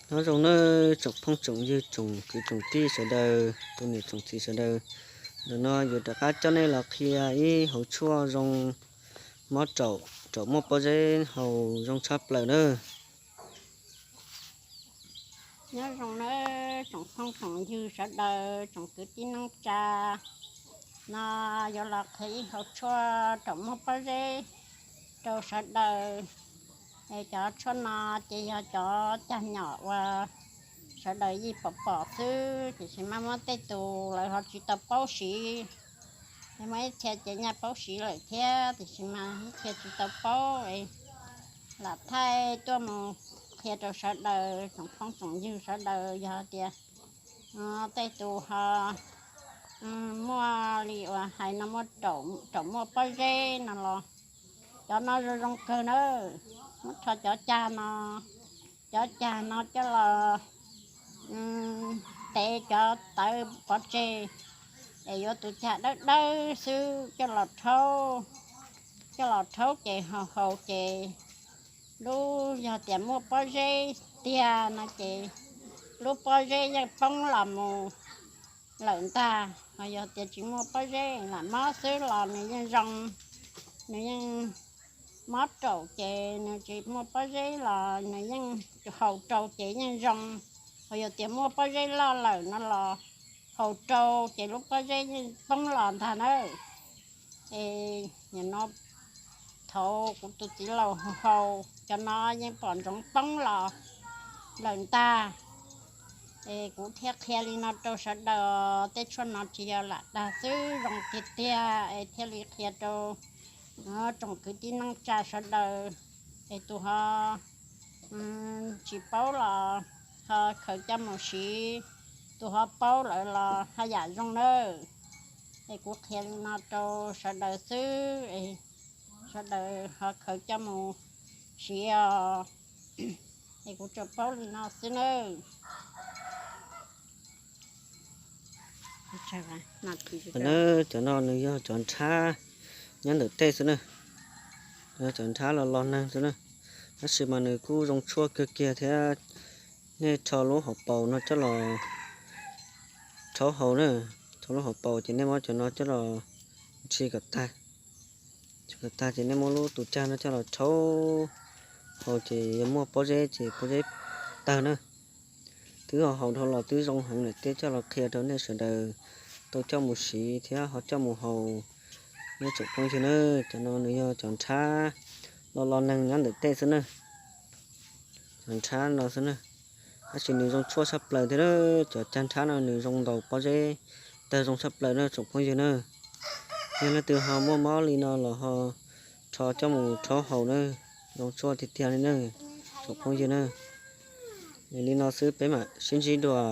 Nyob zoo nawb tsoom phooj tsoom ywg tsoom kwv tsoom tij sawv daws, tus niam tsoom txiv sawv daws. Ntawm no yuav rov qab coj nej los qhia ib hauv tshuaj zoo mob raum, raum muaj pob zeb haus zoo tshaj plaws nawb. Nyob zoo nawb tsoom phooj tsoom ywg sawv daws, tsoom kwv tij neej tsa. No yuav los qhia ib hauv tshuaj raum muaj pob zeb rau sawv daws. Es cov tshuaj no ces yog cov cag nyom uas sawv daws yeej pom pom xwb, tiam sis mas muaj tej tus lawv ho tsis tau paub siv. Es muaj ib txhia ces nyaj paub siv lawm thiab, tiam sis mas ib txhia tsis tau paub es lam thaij tuaj mus qhia rau sawv daws, tsoom phooj tsoom ywg sawv daws. Yog tias tej tus ho muaj li uas hais no, muaj raum muaj pob zeb no los cov no zoo zoo kawg nawb. Muab rho cov cag no, cov cag no coj los tev cov tawv pov tseg, es yuav tus cag dawb dawb xwb coj los rhaub, coj los rhaub ces haus haus ces lub, yog tias muaj pob zeb tiag no ces lub pob zeb yeej poob los mus lawm ntag. Ho yog tias tsis muaj pob zeb, lam mob xwb los nws yeej zoo, nws yeej mob raum ces nws tsis muaj pob zeb los nws yeej haus rau ces yeej zoo. Ho yog tias muaj pob zeb loj lawm no los haus rau ces lub pob zeb yeej poob los ntag nawb. Es nim no thaum kuv tus txiv laus haus cov no yeej pom ntsoov poob los lawm ntag. Es kuv thiaj qhia li no rau sawv daws, tej tshuaj no tsis yog lam dag xwb, zoo tiag tiag es thiaj li qhia rau tsoom kwv tij neej tsa sawv daws. Es tus ho tsis paub los ho khaws coj mus siv, tus ho paub lawm los haj yam zoo nawb. Es kuv qhia li no rau sawv daws xwb, sawv daws ho khaws coj mus siv os. Es kuv tsuas paub li no xwb nawb. Cov no nws yog cov nrhab nyob ntawm tej xwb na, yog cov nrhab los los neeg xwb na, tab sis mas nws kuj zoo tshuaj kawg kiag thiab. Nej rho lub hauv paus no coj los rhaub haus na, rho lub hauv paus ces nej muab cov no coj los ntshis kom tag, ntshis kom tag ces nej muab lub tus cag no coj los rhaub haus ces yog muaj pob zeb ces pob zeb tawg na. Twb ho haus dhau los twb zoo heev lawm, thiaj coj los qhia rau nej sawv daws tau coj mus siv thiab ho coj mus haus. Nyob tsoom phooj ywg na, cov no nws yog cov nrhab los los neeg nyob ntawm tej xwb na, cov nrhab no xwb na. Tab sis nws zoo tshuaj tshaj plaws thiab na, cov cag nrhab no nws zoo ntaus pob zeb tawg zoo tshaj plaws na tsoom phooj ywg na. Yog leej twg ho muaj mob li no los ho rho coj mus rhaub haus na, zoo tshuaj tiag tiag li na tsoom phooj ywg na. Li no xwb peb mam sib ntsib dua.